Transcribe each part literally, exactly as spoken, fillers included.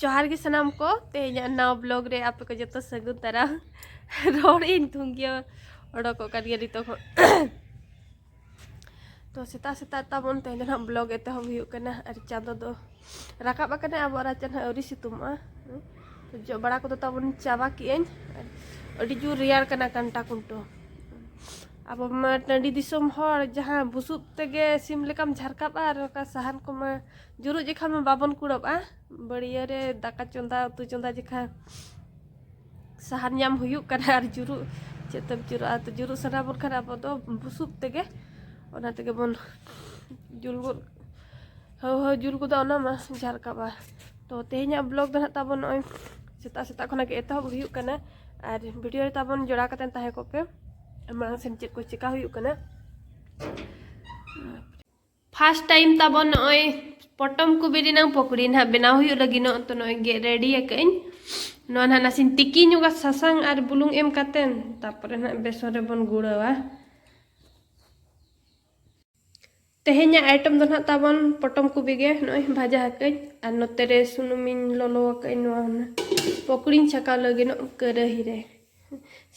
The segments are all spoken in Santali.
ᱡᱚᱦᱟᱨ ᱜᱮ ᱥᱟᱱᱟᱢ ᱠᱚ, ᱛᱮᱦᱮᱧᱟᱜ ᱱᱟᱣᱟ ᱵᱞᱚᱜ ᱨᱮ ᱟᱯᱮ ᱠᱚ ᱡᱚᱛᱚ ᱥᱟᱹᱜᱩᱱ ᱫᱟᱨᱟᱢ᱾ ᱨᱚᱲ ᱤᱧ ᱛᱷᱩᱝᱜᱤᱭᱟᱹ ᱚᱰᱚᱠᱚᱜ ᱠᱟᱱ ᱜᱮᱭᱟ ᱱᱤᱛᱚᱜ ᱦᱚᱸ᱾ ᱛᱚ ᱥᱮᱛᱟᱜ ᱥᱮᱛᱟᱜ ᱛᱟᱵᱚᱱ ᱛᱮᱦᱮᱧ ᱫᱚ ᱱᱟᱦᱟᱜ ᱵᱞᱚᱜ ᱮᱛᱚᱦᱚᱵ ᱦᱩᱭᱩᱜ ᱠᱟᱱᱟ, ᱟᱨ ᱪᱟᱸᱫᱚ ᱫᱚ ᱨᱟᱠᱟᱵ ᱟᱠᱟᱱᱟ, ᱟᱵᱚᱣᱟᱜ ᱨᱟᱪᱟ ᱱᱟᱦᱟᱜ ᱟᱹᱣᱨᱤ ᱥᱤᱛᱩᱝᱚᱜᱼᱟ᱾ ᱛᱚ ᱡᱚᱜ ᱵᱟᱲᱟ ᱠᱚᱫᱚ ᱛᱟᱵᱚᱱ ᱪᱟᱵᱟ ᱠᱮᱜᱼᱟᱹᱧ᱾ ᱟᱹᱰᱤ ᱡᱳᱨ ᱨᱮᱭᱟᱲ ᱠᱟᱱᱟ ᱠᱟᱱᱴᱟ ᱠᱩᱱᱴᱩ᱾ ᱟᱵᱚ ᱢᱟ ᱴᱟᱺᱰᱤ ᱫᱤᱥᱚᱢ ᱦᱚᱲ, ᱡᱟᱦᱟᱸ ᱵᱩᱥᱩᱵ ᱛᱮᱜᱮ ᱥᱤᱢ ᱞᱮᱠᱟᱢ ᱡᱷᱟᱨᱠᱟᱵᱼᱟ, ᱟᱨ ᱚᱱᱠᱟ ᱥᱟᱦᱟᱱ ᱠᱚᱢᱟ ᱡᱩᱨᱩᱜ ᱡᱚᱠᱷᱟ ᱢᱟ ᱵᱟᱵᱚᱱ ᱠᱩᱲᱟᱹᱵᱼᱟ᱾ ᱵᱟᱹᱲᱭᱟᱹ ᱨᱮ ᱫᱟᱠᱟ ᱪᱚᱸᱫᱟ, ᱩᱛᱩ ᱪᱚᱸᱫᱟ ᱡᱚᱠᱷᱟ ᱥᱟᱦᱟᱱ ᱧᱟᱢ ᱦᱩᱭᱩᱜ ᱠᱟᱱᱟ, ᱟᱨ ᱡᱩᱨᱩᱜ ᱪᱮᱫ ᱛᱮᱢ ᱡᱩᱨᱩᱜᱼᱟ? ᱛᱚ ᱡᱩᱨᱩᱜ ᱥᱟᱱᱟ ᱵᱚᱱ ᱠᱷᱟᱱ ᱟᱵᱚ ᱫᱚ ᱵᱩᱥᱩᱵ ᱛᱮᱜᱮ, ᱚᱱᱟ ᱛᱮᱜᱮ ᱵᱚᱱ ᱡᱩᱞ ᱜᱚᱫ, ᱦᱟᱹᱣ ᱦᱟᱹᱣ ᱡᱩᱞ ᱜᱚᱫᱟ, ᱚᱱᱟ ᱢᱟ ᱡᱷᱟᱨᱠᱟᱵᱼᱟ᱾ ᱛᱚ ᱛᱮᱦᱮᱧᱟᱜ ᱵᱞᱚᱜ ᱫᱚ ᱱᱟᱦᱟᱜ ᱛᱟᱵᱚᱱ ᱱᱚᱜᱼᱚᱭ ᱥᱮᱛᱟᱜ ᱥᱮᱛᱟᱜ ᱠᱷᱚᱱᱟᱜ ᱜᱮ ᱮᱛᱚᱦᱚᱵ ᱦᱩᱭᱩᱜ ᱠᱟᱱᱟ, ᱟᱨ ᱵᱷᱤᱰᱤᱭᱳ ᱨᱮ ᱛᱟᱵᱚᱱ ᱡᱚᱲᱟᱣ ᱠᱟᱛᱮ ᱛᱟᱦᱮᱸ ᱠᱚᱜ ᱯᱮ᱾ ᱢᱟᱲᱟᱝ ᱥᱮᱱ ᱪᱮᱫ ᱠᱚ ᱪᱮᱠᱟ ᱦᱩᱭᱩᱜ ᱠᱟᱱᱟ᱾ ᱯᱷᱟᱥᱴ ᱴᱟᱭᱤᱢ ᱛᱟᱵᱚᱱ ᱱᱚᱜᱼᱚᱭ ᱯᱚᱴᱚᱢ ᱠᱚᱵᱤ ᱨᱮᱱᱟᱝ ᱯᱚᱠᱚᱲᱤ ᱱᱟᱦᱟᱜ ᱵᱮᱱᱟᱣ ᱦᱩᱭᱩᱜ ᱞᱟᱹᱜᱤᱫᱚᱜ᱾ ᱛᱚ ᱱᱚᱜᱼᱚᱭ ᱜᱮᱫ ᱨᱮᱰᱤ ᱟᱠᱟᱫᱟᱹᱧ᱾ ᱱᱚᱣᱟ ᱱᱟᱦᱟᱜ ᱱᱟᱥᱮᱧ ᱛᱤᱠᱤ ᱧᱚᱜᱟ ᱥᱟᱥᱟᱝ ᱟᱨ ᱵᱩᱞᱩᱝ ᱮᱢ ᱠᱟᱛᱮᱱ, ᱛᱟᱨᱯᱚᱨᱮ ᱱᱟᱦᱟᱜ ᱵᱮᱥᱚᱱ ᱨᱮᱵᱚᱱ ᱜᱩᱲᱟᱹᱣᱟ᱾ ᱛᱮᱦᱮᱧᱟᱜ ᱟᱭᱴᱮᱢ ᱫᱚ ᱱᱟᱦᱟᱜ ᱛᱟᱵᱚᱱ ᱯᱚᱴᱚᱢ ᱠᱚᱵᱤ ᱜᱮ᱾ ᱱᱚᱜᱼᱚᱭ ᱵᱷᱟᱡᱟ ᱟᱠᱟᱫᱟᱹᱧ, ᱟᱨ ᱱᱚᱛᱮ ᱨᱮ ᱥᱩᱱᱩᱢᱤᱧ ᱞᱚᱞᱚ ᱟᱠᱟᱫᱟᱹᱧ᱾ ᱱᱚᱣᱟ ᱦᱚᱸ ᱯᱚᱠᱚᱲᱤᱧ ᱪᱷᱟᱸᱠᱟᱣ ᱞᱟᱹᱜᱤᱫᱚᱜ ᱠᱟᱹᱨᱟᱹᱦᱤ ᱨᱮ᱾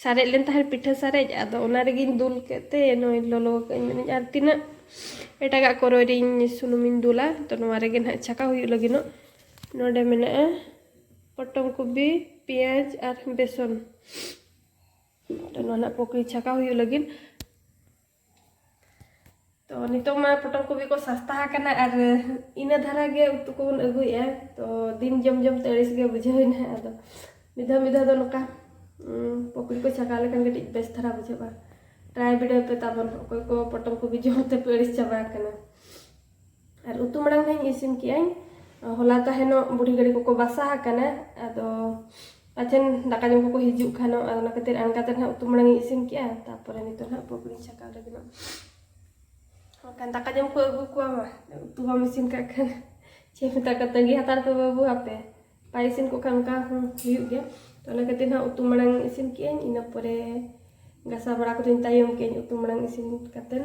ᱥᱟᱨᱮᱡ ᱞᱮᱱ ᱛᱟᱦᱮᱸᱫ ᱯᱤᱴᱷᱟᱹ ᱥᱟᱨᱮᱡ, ᱟᱫᱚ ᱚᱱᱟ ᱨᱮᱜᱮᱧ ᱫᱩᱞ ᱠᱮᱫ ᱛᱮ ᱱᱚᱜᱼᱚᱭ ᱞᱚᱞᱚ ᱟᱠᱟᱫᱟᱹᱧ᱾ ᱢᱮᱱᱟᱹᱧ ᱟᱨ ᱛᱤᱱᱟᱹᱜ ᱮᱴᱟᱜᱟᱜ ᱠᱚᱨᱮ ᱨᱤᱧ ᱥᱩᱱᱩᱢᱤᱧ ᱫᱩᱞᱟ, ᱛᱚ ᱱᱚᱣᱟ ᱨᱮᱜᱮ ᱱᱟᱦᱟᱜ ᱪᱷᱟᱸᱠᱟᱣ ᱦᱩᱭᱩᱜ ᱞᱟᱹᱜᱤᱫᱚᱜ᱾ ᱱᱚᱰᱮ ᱢᱮᱱᱟᱜᱼᱟ ᱯᱚᱴᱚᱢ ᱠᱚᱵᱤ, ᱯᱮᱸᱭᱟᱡᱽ ᱟᱨ ᱵᱮᱥᱚᱱ᱾ ᱛᱚ ᱱᱚᱣᱟ ᱱᱟᱦᱟᱜ ᱯᱚᱠᱚᱲᱤ ᱪᱷᱟᱸᱠᱟᱣ ᱦᱩᱭᱩᱜ ᱞᱟᱹᱜᱤᱫ᱾ ᱛᱚ ᱱᱤᱛᱚᱜ ᱢᱟ ᱯᱚᱴᱚᱢ ᱠᱚᱵᱤ ᱠᱚ ᱥᱟᱥᱛᱟ ᱟᱠᱟᱱᱟ, ᱟᱨ ᱤᱱᱟᱹ ᱫᱷᱟᱨᱟ ᱜᱮ ᱩᱛᱩ ᱠᱚᱵᱚᱱ ᱟᱹᱜᱩᱭᱮᱫᱼᱟ᱾ ᱛᱚ ᱫᱤᱱ ᱡᱚᱢ ᱡᱚᱢ ᱛᱮ ᱟᱹᱲᱤᱥ ᱜᱮ ᱵᱩᱡᱷᱟᱹᱣ ᱮᱱᱟ᱾ ᱟᱫᱚ ᱢᱤᱫ ᱫᱷᱟᱣ ᱢᱤᱫ ᱫᱷᱟᱣ ᱫᱚ ᱱᱚᱝᱠᱟ, ᱩᱸ, ᱯᱚᱠᱚᱲᱤ ᱠᱚ ᱪᱷᱟᱸᱠᱟᱣ ᱞᱮᱠᱷᱟᱱ ᱠᱟᱹᱴᱤᱡ ᱵᱮᱥ ᱫᱷᱟᱨᱟ ᱵᱩᱡᱷᱟᱹᱜᱼᱟ᱾ ᱴᱨᱟᱭ ᱵᱤᱰᱟᱹᱣ ᱯᱮ ᱛᱟᱵᱚᱱ, ᱚᱠᱚᱭ ᱠᱚ ᱯᱚᱴᱚᱢ ᱠᱚᱵᱤ ᱡᱚᱢ ᱛᱮᱯᱮ ᱟᱹᱲᱤᱥ ᱪᱟᱵᱟ ᱟᱠᱟᱱᱟ᱾ ᱟᱨ ᱩᱛᱩ ᱢᱟᱲᱟᱝ ᱱᱟᱦᱟᱜ ᱤᱧ ᱤᱥᱤᱱ ᱠᱮᱜᱼᱟᱹᱧ᱾ ᱦᱚᱞᱟ ᱛᱟᱦᱮᱱᱚᱜ ᱵᱩᱲᱦᱤ ᱜᱟᱹᱰᱤ ᱠᱚᱠᱚ ᱵᱟᱥᱟ ᱟᱠᱟᱱᱟ, ᱟᱫᱚ ᱯᱟᱪᱷᱮᱱ ᱫᱟᱠᱟ ᱡᱚᱢ ᱠᱚᱠᱚ ᱦᱤᱡᱩᱜ ᱠᱷᱟᱱᱚᱜ, ᱟᱫᱚ ᱚᱱᱟ ᱠᱷᱟᱹᱛᱤᱨ ᱟᱬᱜᱟ ᱛᱮ ᱱᱟᱦᱟᱜ ᱩᱛᱩ ᱢᱟᱲᱟᱝ ᱤᱧ ᱤᱥᱤᱱ ᱠᱮᱜᱼᱟ᱾ ᱛᱟᱨᱯᱚᱨᱮ ᱱᱤᱛᱚᱜ ᱱᱟᱦᱟᱜ ᱯᱚᱠᱚᱲᱤᱧ ᱪᱷᱟᱸᱠᱟᱣ ᱞᱟᱹᱜᱤᱫᱚᱜ᱾ ᱵᱟᱠᱷᱟᱱ ᱫᱟᱠᱟ ᱡᱚᱢ ᱠᱚ ᱟᱹᱜᱩ ᱠᱚᱣᱟ ᱢᱟ, ᱩᱛᱩ ᱵᱟᱢ ᱤᱥᱤᱱ ᱠᱟᱜ ᱠᱷᱟᱱ᱾ ᱪᱮᱫ ᱢᱮᱛᱟ ᱠᱚ, ᱛᱟᱺᱜᱤ ᱦᱟᱛᱟᱲ ᱯᱮ ᱵᱟᱹᱵᱩ ᱟᱯᱮ᱾ ᱵᱟᱭ ᱤᱥᱤᱱ ᱠᱚᱜ ᱠᱷᱟᱱ ᱚᱱᱠᱟ ᱦᱚᱸ ᱦᱩᱭᱩᱜ ᱜᱮᱭᱟ᱾ ᱛᱚ ᱚᱱᱟ ᱠᱷᱟᱹᱛᱤᱨ ᱱᱟᱦᱟᱜ ᱩᱛᱩ ᱢᱟᱲᱟᱝ ᱤᱥᱤᱱ ᱠᱮᱜᱼᱟᱹᱧ, ᱤᱱᱟᱹ ᱯᱚᱨᱮ ᱜᱷᱟᱥᱟᱣ ᱵᱟᱲᱟ ᱠᱚᱫᱚᱧ ᱛᱟᱭᱚᱢ ᱠᱮᱜᱼᱟᱹᱧ᱾ ᱩᱛᱩ ᱢᱟᱲᱟᱝ ᱤᱥᱤᱱ ᱠᱟᱛᱮᱫ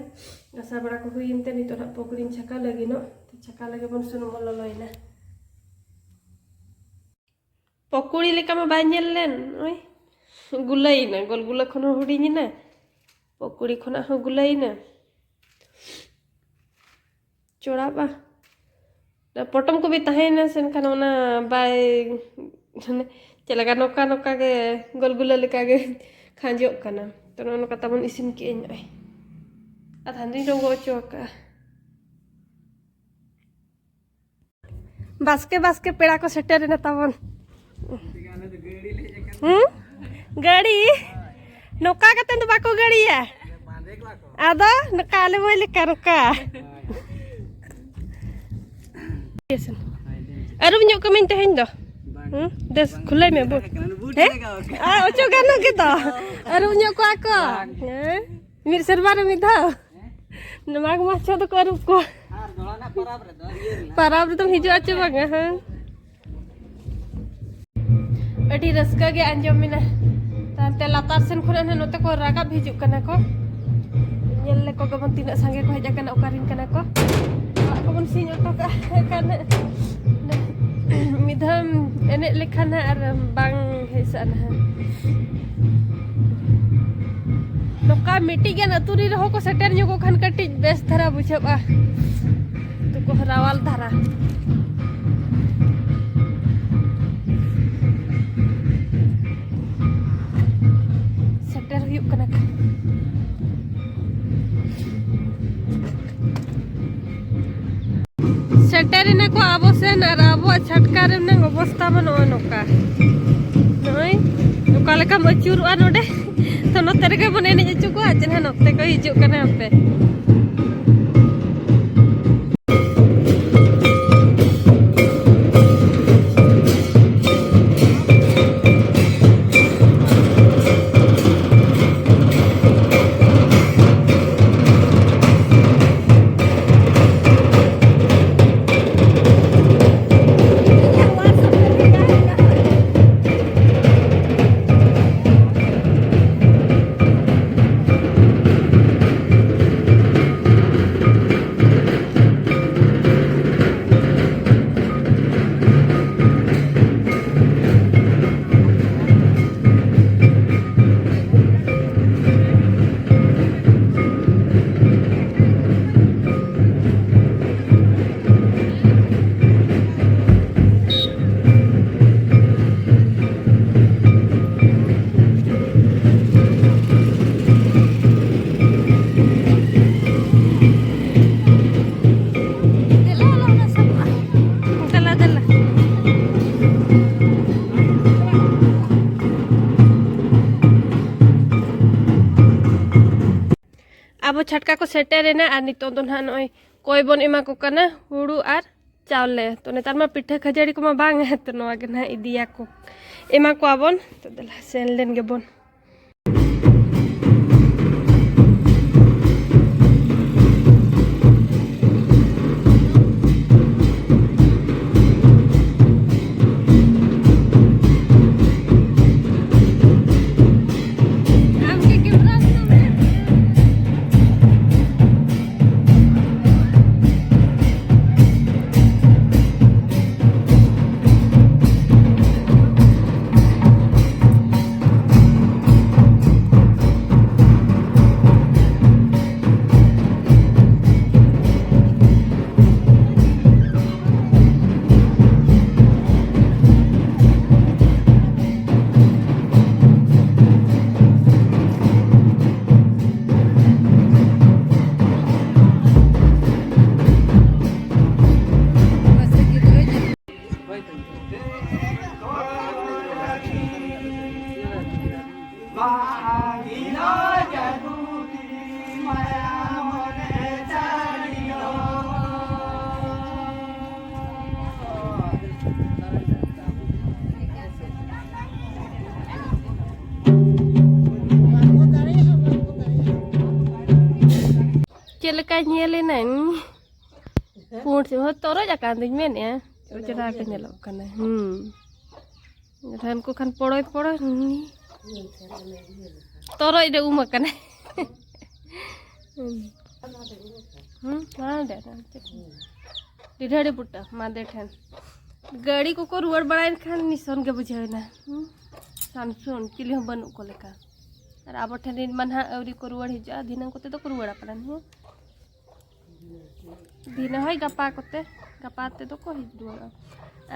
ᱜᱷᱟᱥᱟᱣ ᱵᱟᱲᱟ ᱠᱚ ᱦᱩᱭᱮᱱ ᱛᱮ ᱱᱤᱛᱚᱜ ᱱᱟᱦᱟᱜ ᱯᱚᱠᱚᱲᱤᱧ ᱪᱷᱟᱸᱠᱟᱣ ᱞᱟᱹᱜᱤᱫᱚᱜ᱾ ᱛᱚ ᱪᱷᱟᱸᱠᱟᱣ ᱞᱟᱹᱜᱤᱫ ᱵᱚᱱ ᱥᱩᱱᱩᱢ ᱵᱚᱱ ᱞᱚᱞᱚᱭᱮᱱᱟ᱾ ᱯᱚᱠᱚᱲᱤ ᱞᱮᱠᱟ ᱢᱟ ᱵᱟᱭ ᱧᱮᱞ ᱞᱮᱱ᱾ ᱱᱚᱜᱼᱚᱭ ᱜᱩᱞᱟᱹᱭᱮᱱᱟ, ᱜᱳᱞ ᱜᱩᱞᱟᱹ ᱠᱷᱚᱱ ᱦᱚᱸ ᱦᱩᱰᱤᱧᱮᱱᱟ, ᱯᱚᱠᱚᱲᱤ ᱠᱷᱚᱱᱟᱜ ᱦᱚᱸ ᱜᱩᱞᱟᱹᱭᱮᱱᱟ᱾ ᱪᱚᱲᱟᱵᱟ᱾ ᱯᱚᱴᱚᱢ ᱠᱚ ᱵᱤ ᱛᱟᱦᱮᱸᱭᱮᱱᱟ ᱥᱮ, ᱮᱱᱠᱷᱟᱱ ᱚᱱᱟ ᱵᱟᱭ, ᱢᱟᱱᱮ ᱪᱮᱫ ᱞᱮᱠᱟ, ᱱᱚᱝᱠᱟ ᱱᱚᱝᱠᱟ ᱜᱮ ᱜᱳᱞ ᱜᱩᱞᱟᱹ ᱞᱮᱠᱟ ᱜᱮ ᱠᱷᱟᱸᱡᱚᱜ ᱠᱟᱱᱟ᱾ ᱛᱚ ᱱᱚᱜᱼᱚ ᱱᱚᱝᱠᱟ ᱛᱟᱵᱚᱱ ᱤᱥᱤᱱ ᱠᱮᱜᱼᱟᱹᱧ ᱱᱚᱜᱼᱚᱭ᱾ ᱟᱨ ᱦᱟᱺᱰᱤᱧ ᱨᱚᱸᱜᱚ ᱦᱚᱪᱚ ᱟᱠᱟᱫᱼᱟ᱾ ᱵᱟᱥᱠᱮ ᱵᱟᱥᱠᱮ ᱯᱮᱲᱟ ᱠᱚ ᱥᱮᱴᱮᱨᱮᱱᱟ ᱛᱟᱵᱚᱱ᱾ ᱦᱩᱸ? ᱜᱟᱹᱲᱤ? ᱱᱚᱝᱠᱟ ᱠᱟᱛᱮ ᱫᱚ ᱵᱟᱠᱚ ᱜᱟᱹᱲᱤᱭᱟ᱾ ᱟᱫᱚ ᱱᱚᱝᱠᱟ ᱟᱞᱮ ᱢᱟᱹᱭ ᱞᱮᱠᱟ ᱱᱚᱝᱠᱟ᱾ ᱟᱹᱨᱩᱵ ᱧᱚᱜ ᱠᱟᱹᱢᱤᱧ ᱛᱮᱦᱮᱧ ᱫᱚ᱾ ᱦᱩᱸ? ᱫᱮᱥ, ᱠᱷᱩᱞᱟᱹᱭ ᱢᱮ ᱵᱩᱴ᱾ ᱦᱮᱸ? ᱟᱨ ᱚᱪᱚᱜ ᱜᱟᱱᱚᱜ ᱜᱮ ᱫᱚ᱾ ᱟᱹᱨᱩᱵ ᱧᱚᱜ ᱠᱚᱣᱟ ᱠᱚ᱾ ᱦᱮᱸ? ᱢᱤᱫ ᱥᱮᱨᱢᱟ ᱨᱮ ᱢᱤᱫ ᱫᱷᱟᱣ᱾ ᱢᱟᱜᱽ ᱢᱟᱥ ᱪᱷᱚ ᱫᱚᱠᱚ ᱟᱹᱨᱩᱵ ᱠᱚᱣᱟ᱾ ᱟᱨ ᱫᱚᱲᱟ ᱨᱮᱱᱟᱜ ᱯᱟᱨᱟᱵᱽ ᱨᱮᱫᱚ ᱤᱭᱟᱹ ᱨᱮᱱᱟᱜ᱾ ᱯᱟᱨᱟᱵᱽ ᱨᱮᱫᱚᱢ ᱦᱤᱡᱩᱜᱼᱟ ᱪᱮ ᱵᱟᱝᱟ? ᱦᱮᱸ᱾ ᱟᱹᱰᱤ ᱨᱟᱹᱥᱠᱟᱹ ᱜᱮ ᱟᱸᱡᱚᱢ ᱮᱱᱟ᱾ ᱛᱟᱭᱚᱢᱛᱮ ᱞᱟᱛᱟᱨ ᱥᱮᱱ ᱠᱷᱚᱱᱟᱜ ᱱᱟᱦᱟᱜ ᱱᱚᱛᱮ ᱠᱚ ᱨᱟᱠᱟᱵ ᱦᱤᱡᱩᱜ ᱠᱟᱱᱟ ᱠᱚ᱾ ᱧᱮᱞ ᱞᱮᱠᱚ ᱜᱮᱵᱚᱱ ᱛᱤᱱᱟᱹᱜ ᱥᱟᱸᱜᱮ ᱠᱚ ᱦᱮᱡ ᱟᱠᱟᱱᱟ, ᱚᱠᱟᱨᱮᱱ ᱠᱟᱱᱟ ᱠᱚ᱾ ᱚᱲᱟᱜ ᱠᱚᱵᱚᱱ ᱥᱤᱧ ᱚᱴᱚ ᱠᱟᱜᱼᱟ᱾ ᱮᱱᱠᱷᱟᱱ ᱢᱤᱫ ᱫᱷᱟᱣ ᱮᱱᱮᱡ ᱞᱮᱠᱷᱟᱱ ᱦᱟᱸᱜ ᱟᱨ ᱵᱟᱝ ᱦᱮᱡ ᱥᱟᱜᱼᱟ ᱱᱟᱦᱟᱜ᱾ ᱱᱚᱝᱠᱟ ᱢᱤᱫᱴᱤᱡ ᱜᱟᱱ ᱟᱹᱛᱩ ᱨᱮ ᱨᱮᱦᱚᱸ ᱠᱚ ᱥᱮᱴᱮᱨ ᱧᱚᱜᱚᱜ ᱠᱷᱟᱱ ᱠᱟᱹᱴᱤᱡ ᱵᱮᱥ ᱫᱷᱟᱨᱟ ᱵᱩᱡᱷᱟᱹᱜᱼᱟ᱾ ᱟᱹᱛᱩ ᱠᱚ ᱨᱟᱣᱟᱞ ᱫᱷᱟᱨᱟ᱾ ᱥᱮᱴᱮᱨ ᱦᱩᱭᱩᱜ ᱠᱟᱱᱟ᱾ ᱥᱮᱴᱮᱨ ᱮᱱᱟ ᱠᱚ ᱟᱵᱚ ᱥᱮᱱ, ᱟᱨ ᱟᱵᱚᱣᱟᱜ ᱪᱷᱟᱴᱠᱟ ᱨᱮ ᱢᱮᱱᱟᱜ ᱚᱵᱚᱥᱛᱟ ᱢᱟ ᱱᱚᱜᱼᱚᱭ ᱱᱚᱝᱠᱟ᱾ ᱱᱚᱜᱼᱚᱭ ᱚᱠᱟ ᱞᱮᱠᱟᱢ ᱟᱹᱪᱩᱨᱚᱜᱼᱟ ᱱᱚᱰᱮ, ᱛᱚ ᱱᱚᱛᱮ ᱨᱮᱜᱮ ᱵᱚᱱ ᱮᱱᱮᱡ ᱦᱚᱪᱚ ᱠᱚᱣᱟ᱾ ᱪᱮ ᱱᱟᱦᱟᱜ ᱱᱚᱛᱮ ᱠᱚ ᱦᱤᱡᱩᱜ ᱠᱟᱱᱟ ᱦᱟᱯᱮ᱾ ᱪᱷᱟᱴᱠᱟ ᱠᱚ ᱥᱮᱴᱮᱨᱮᱱᱟ ᱟᱨ ᱱᱤᱛᱚᱜ ᱫᱚ ᱱᱟᱦᱟᱜ ᱱᱚᱜᱼᱚᱭ ᱠᱚᱭ ᱵᱚᱱ ᱮᱢᱟ ᱠᱚ ᱠᱟᱱᱟ, ᱦᱩᱲᱩ ᱟᱨ ᱪᱟᱣᱞᱮ᱾ ᱛᱚ ᱱᱮᱛᱟᱨ ᱢᱟ ᱯᱤᱴᱷᱟᱹ ᱠᱷᱟᱹᱡᱟᱹᱲᱤ ᱠᱚᱢᱟ ᱵᱟᱝ, ᱛᱚ ᱱᱚᱣᱟ ᱜᱮ ᱱᱟᱦᱟᱜ ᱤᱫᱤᱭᱟᱠᱚ, ᱮᱢᱟ ᱠᱚᱣᱟ ᱵᱚᱱ᱾ ᱛᱚ ᱫᱮᱞᱟ ᱥᱮᱱ ᱞᱮᱱ ᱜᱮᱵᱚᱱ᱾ ᱪᱮᱫ ᱞᱮᱠᱟᱭ ᱧᱮᱞ ᱮᱱᱟᱹᱧ? ᱯᱩᱸᱰ ᱥᱤᱢ ᱦᱚᱸ ᱛᱚᱨᱚᱡ ᱟᱠᱟᱱ ᱫᱩᱧ ᱢᱮᱱᱮᱫᱼᱟ᱾ ᱪᱮᱦᱨᱟ ᱜᱮ ᱧᱮᱞᱚᱜ ᱠᱟᱱᱟ᱾ ᱦᱩᱸ᱾ ᱡᱟᱦᱟᱱ ᱠᱚ ᱠᱷᱟᱱ ᱯᱚᱲᱚᱭ ᱯᱚᱲᱚᱭ᱾ ᱛᱚᱨᱚᱡ ᱨᱮ ᱩᱢ ᱟᱠᱟᱱᱟᱭ᱾ ᱦᱩᱸ, ᱦᱟᱸᱰᱮ, ᱦᱟᱸᱰᱮ᱾ ᱰᱤᱰᱷᱟᱹᱲᱤ ᱵᱩᱴᱟᱹ ᱢᱟᱫᱮ ᱴᱷᱮᱱ᱾ ᱜᱟᱹᱲᱤ ᱠᱚᱠᱚ ᱨᱩᱣᱟᱹᱲ ᱵᱟᱲᱟᱭᱮᱱ ᱠᱷᱟᱱ ᱱᱤᱥᱚᱱ ᱜᱮ ᱵᱩᱡᱷᱟᱹᱣ ᱮᱱᱟ᱾ ᱦᱩᱸ, ᱥᱟᱱᱥᱩᱱ ᱪᱤᱞᱤ ᱦᱚᱸ ᱵᱟᱹᱱᱩᱜ ᱠᱚ ᱞᱮᱠᱟ᱾ ᱟᱨ ᱟᱵᱚ ᱴᱷᱮᱱ ᱨᱤᱱ ᱢᱟ ᱱᱟᱦᱟᱜ ᱟᱹᱣᱨᱤ ᱠᱚ ᱨᱩᱣᱟᱹᱲ ᱦᱤᱡᱩᱜᱼᱟ, ᱫᱷᱤᱱᱟᱹᱝ ᱠᱚᱛᱮ ᱫᱚᱠᱚ ᱨᱩᱣᱟᱹᱲᱟ ᱯᱟᱞᱮᱱ, ᱦᱮᱸ᱾ ᱫᱷᱤᱱᱟᱹ ᱦᱚᱭ ᱜᱟᱯᱟ ᱠᱚᱛᱮ, ᱜᱟᱯᱟ ᱛᱮᱫᱚ ᱠᱚ ᱦᱮᱡ ᱨᱩᱣᱟᱹᱲᱚᱜᱼᱟ᱾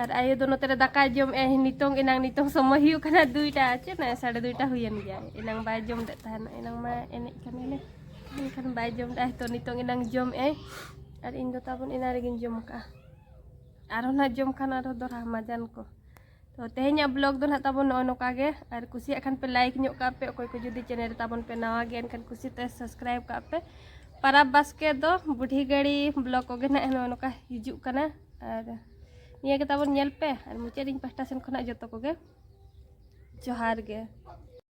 ᱟᱨ ᱟᱭᱳ ᱫᱚ ᱱᱚᱛᱮ ᱨᱮ ᱫᱟᱠᱟᱭ ᱡᱚᱢᱮᱜᱼᱟᱭ ᱱᱤᱛᱚᱝ, ᱮᱱᱟᱝ ᱱᱤᱛᱚᱝ ᱥᱚᱢᱚᱭ ᱦᱩᱭᱩᱜ ᱠᱟᱱᱟ ᱫᱩᱭᱴᱟ, ᱪᱮᱫ ᱱᱟᱜ ᱥᱟᱲᱮ ᱫᱩᱭᱴᱟ ᱦᱩᱭᱮᱱ ᱜᱮᱭᱟ᱾ ᱮᱱᱟᱝ ᱵᱟᱭ ᱡᱚᱢ ᱞᱮᱫ ᱛᱟᱦᱮᱱᱟ, ᱮᱱᱟᱝ ᱢᱟ ᱮᱱᱮᱡ ᱠᱟᱱᱟᱞᱮ, ᱢᱮᱱᱠᱷᱟᱱ ᱵᱟᱭ ᱡᱚᱢ ᱞᱮᱫᱼᱟ᱾ ᱱᱤᱛᱚᱝ, ᱱᱤᱛᱚᱝ ᱮᱱᱟᱝ ᱡᱚᱢᱮᱜᱼᱟᱭ᱾ ᱟᱨ ᱤᱧ ᱫᱚ ᱛᱟᱵᱚᱱ ᱮᱱᱟᱝ ᱨᱮᱜᱮᱧ ᱡᱚᱢ ᱠᱟᱜᱼᱟ᱾ ᱟᱨᱦᱚᱸ ᱱᱟᱜ ᱡᱚᱢ ᱠᱷᱟᱱ ᱟᱨᱦᱚᱸ ᱫᱚᱦᱲᱟ ᱢᱟᱡᱟᱱ ᱠᱚ᱾ ᱛᱚ ᱛᱮᱦᱮᱧᱟᱜ ᱵᱞᱚᱜ ᱫᱚ ᱱᱟᱦᱟᱜ ᱛᱟᱵᱚᱱ ᱱᱚᱜᱼᱚ ᱱᱚᱝᱠᱟ ᱜᱮ᱾ ᱟᱨ ᱠᱩᱥᱤᱭᱟᱜ ᱠᱷᱟᱱ ᱯᱮ ᱞᱟᱭᱤᱠ ᱧᱚᱜ ᱠᱟᱜ ᱯᱮ, ᱚᱠᱚᱭ ᱠᱚ ᱡᱩᱫᱤ ᱪᱮᱱᱮᱞ ᱨᱮ ᱛᱟᱵᱚᱱ ᱯᱮ ᱱᱟᱣᱟ ᱜᱮᱭᱟ ᱮᱱᱠᱷᱟᱱ ᱠᱩᱥᱤᱛᱮ ᱥᱟᱵᱥᱠᱨᱟᱭᱤᱵ ᱠᱟᱜ ᱯᱮ᱾ ᱯᱟᱨᱟᱵᱽ ᱵᱟᱥᱠᱮ ᱫᱚ ᱵᱩᱰᱷᱤ ᱜᱟᱹᱲᱤ ᱵᱞᱚᱜ ᱠᱚᱜᱮ ᱱᱟᱦᱟᱜ ᱱᱚᱜᱼᱚ ᱱᱚᱝᱠᱟ ᱦᱤᱡᱩᱜ ᱠᱟᱱᱟ᱾ ᱟᱨ ᱱᱤᱭᱟᱹ ᱜᱮ ᱛᱟᱵᱚᱱ ᱧᱮᱞ ᱯᱮ᱾ ᱟᱨ ᱢᱩᱪᱟᱹᱫ ᱤᱧ ᱯᱟᱦᱴᱟ ᱥᱮᱱ ᱠᱷᱚᱱᱟᱜ ᱡᱚᱛᱚ ᱠᱚᱜᱮ ᱡᱚᱦᱟᱨ ᱜᱮ᱾